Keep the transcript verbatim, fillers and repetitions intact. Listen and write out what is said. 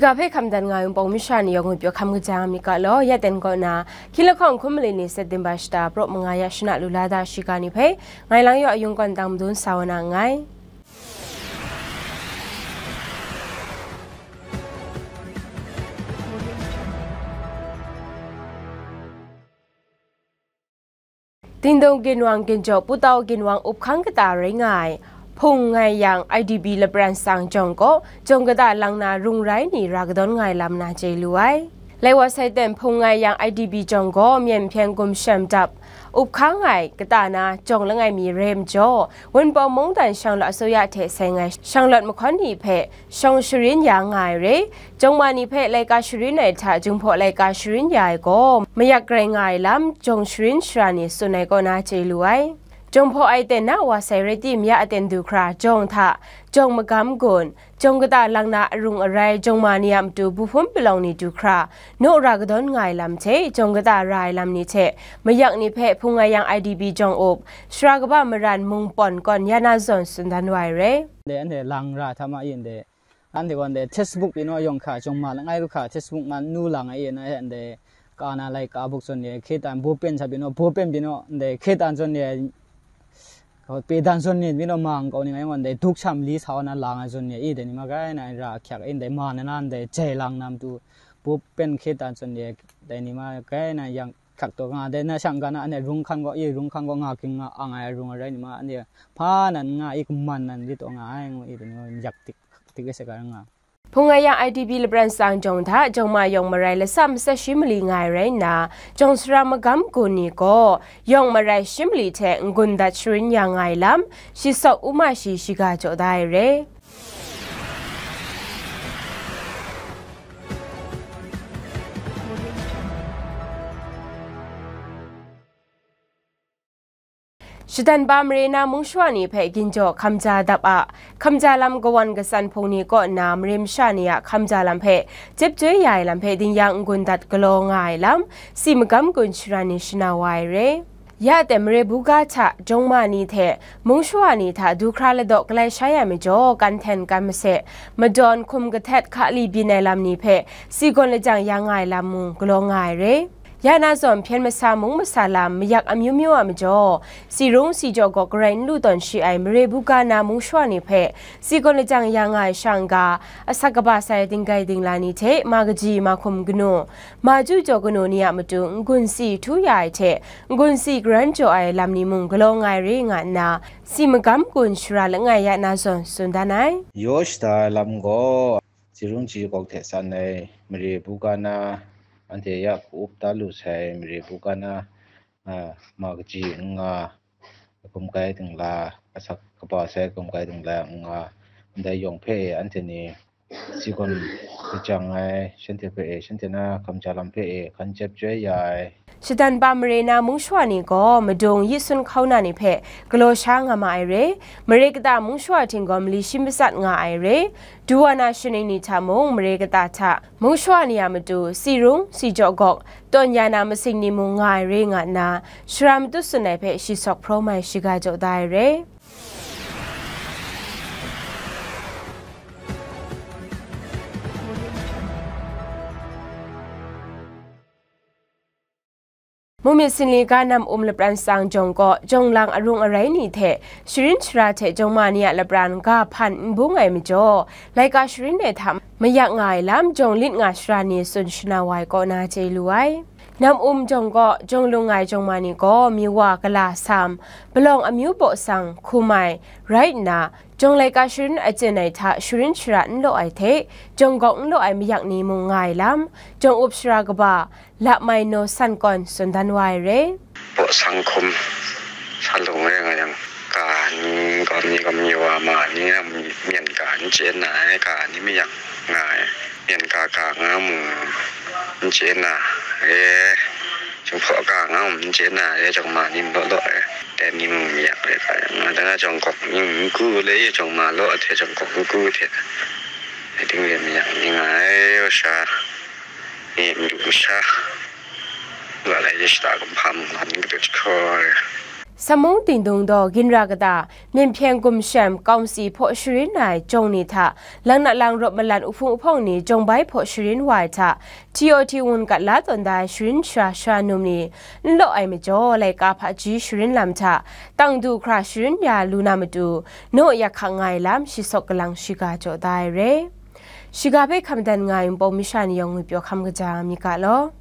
Ga hpe hkam dan nga ai Wunpawng masha ni yawng ngut pyaw hkam kaja nga myit ga law, ya ten kaw na, hkying lahkawng hkum mali ni September shata praw manga ya shana lu la da shiga ni hpe, ngai lang yaw ayung kawn tang madun sa wa na nngai. Dingdung ginwang ginjaw Putau ginwang up hkang kata rai nga ai, hpung ngai yang I D P lapran tsang jawng kaw, jawng kata lang na rung rai ni ra kadawn nga ai lam na chye lu ai. Lai wa sai ten hpung ngai yang I D P jawng gaw myen hpyen gumshem dap, up hkang ai kata na jawng langai mi re majaw, Wunpawng mungdan shanglawt asuya hte seng ai shanglawt mahkawn ni hpe shawng sharin ya nga ai re, jawng ma ni hpe laika sharin ai hta Jinghpaw laika sharin ya ai gaw, mayak rai nga ai lam jawng sharin shara ni tsun ai kaw na chye lu ai. Jinghpaw ai ten na wa sai rai timung ya aten du hkra jawng hta, jawng magam gun, jawng kata lang na arung arai jawng ma ni a matu buhpum palawng ni du hkra, naw ra kadawn nga ai lam hte, jawng kata ra ai lam ni hte, mayak ni hpe hpung ngai yang I D P jawng up, shara kaba maran mung pawn kawn ya na zawn tsun dan wa ai re. Ndai anhte lang ra hta ma yin dai. Anhte gaw ndai textbook pyi naw yawng hkra, jawng ma langai lu hkra textbook man nu lang ai e na e ndai, ka na lai ka buk zawn ni, hkye tan, ball pen sha pyi naw, ball pen pyi naw, ndai hkye tan zawn ni, hkye tan zawn ni pyi naw, ma nkau ni nga yawng gaw ndai duk sha mali sa wa na lang ai zawn ni, i dai ni ma grai na ra ahkyak e, ndai ma na na ndai jai lang na matu, ball pen hkye tan zawn ni, dai ni ma grai na yang hkyak taw nga, dai na shang ga na, anhte rung hkan gaw, i rung hkan gaw nga ging nga ang ai rung ai rai ni ma, anhte hpa nan nga, i kaman nan di taw nga ai ngu, i dai ni ma yak tik, tik ai saga nga. Hpung ngai yang I D P lapran tsang jawng hta, jawng ma yawng marai latsa matsa shi mali nga ai rai nna, jawng sara magam gun ni gaw, yawng marai shi mali hte n-gun dat sharin ya nga ai lam, shi sawk u ma shi shiga jaw da ai re. Shatan pa mare na mung shawa ni hpe ginjaw hkamja dap a, hkamja lam kawan kasan hpung ni kaw nna mare masha ni a hkamja lam hpe jep joi ya ai lam hpe ding yang n-gun dat galaw nga ai lam, si magam gun shara ni shana wa ai re. Ya ten mare buga hta jawng ma ni hte mung shawa ni hta du hkra ladaw galai sha ya ai majaw, kan hten kan mase, madawn hkum kahtet hka li byin ai lam ni hpe si gawn lajang ya nga ai lam mung galaw nga ai re. Ya na zawn hpyen masa mung masa lam mayak amyu myu a majaw, si rung si jaw gaw garai n lu tawn shi ai mare buga na mung shawa ni hpe si gawn lajang ya nga ai sha n-ga, asak kaba sai dinggai dingla ni hte ma kaji ma hkum kanu, ma ju jaw kanu ni a matu n-gun si htu ya ai hte, n-gun si karan jaw ai lam ni mung galaw nga ai re nga nna, si magam gun shara langai ya na zawn tsun dan ai. Yaw shada ai lam gaw, si rung si gawk hte san ai mare buga na, anhte ya hku up da lu sai mare buga na, a, ma kaji n-nga, hkum kai dingla, asak kaba sai hkum kai dingla n-nga, ndai yawng hpe e anhte ni si gawn lajang ai, shanhte hpe e, shanhte na hkamja lam hpe e hkan jep joi ya ai. Shatan pa mare na mung shawa ni gaw madung yi sun hkau na ni hpe galaw sha nga ma ai re, mare kata mung shawa htinggaw mali shi matsat nga ai re, du wa na shaning ni hta mung mare kata hta mung shawa ni a matu si rung si jaw gawk tawn ya na masing ni mung nga ai re nga nna, shara matut tsun ai hpe shi sawk hpraw mai shiga jaw da ai re. Mumit Sinli ga nam um lapran tsang jawng kaw, jawng lang arung arai ni hte, sharin shara hte jawng ma ni a lapran ga hpan n bung ai majaw, laika sharin ai hta mayak nga ai lam, jawng lit nga shara ni tsun shana wa ai kaw na chye lu ai. Nam um jawng kaw, jawng lung nga ai jawng ma ni gaw, mi wa, gala, sam, palawng amyu baw sang, hkum ai, rai nna, jawng laika sharin achyin ai hta sharin shara n law ai hte, jawng gawk n law ai mayak ni mung nga ai lam, jawng up shara kaba, Lamai Naw San kawn tsun dan wa ai re. Baw sang hkum, sa lung e nga yang, ka ni, gaw ni, gaw mi wa ma ni, myen ka n chye na ai, ka ni mayak nga ai, myen ka ka nga mu n chye na ai, Jinghpaw ka nga mu n chye na ai, jawng ma ni law law ai, dai ni mu mayak re ka yang, nga dan na jawng gawk ni n ku le, jawng ma law ai hte jawng gawk n ku hte, dai ting re mayak ni nga ai, wa sha. E, myu sha, ga lai de shata kumhpa mung hkan ning gadut jahkra ai. Samung Dingdung daw ginra kata, Myen Hpyen Gumshem Kaungsi hpaw sharin ai jawng ni hta, lang na lang rawt malan uhpung uhpawng ni jawng bai hpaw sharin wa ai hta, T O T wun kat la tawn da ai sharin sara sara num ni n law ai majaw, laika hpaji sharin lam hta, tang du hkra sharin ya lu na matu, naw yak hkak nga ai lam shi sawk galang shiga jaw da ai re. Shiga hpe hkam dan nga ai Wunpawng masha ni yawng ngwi pyaw hkam kaja mi ga law.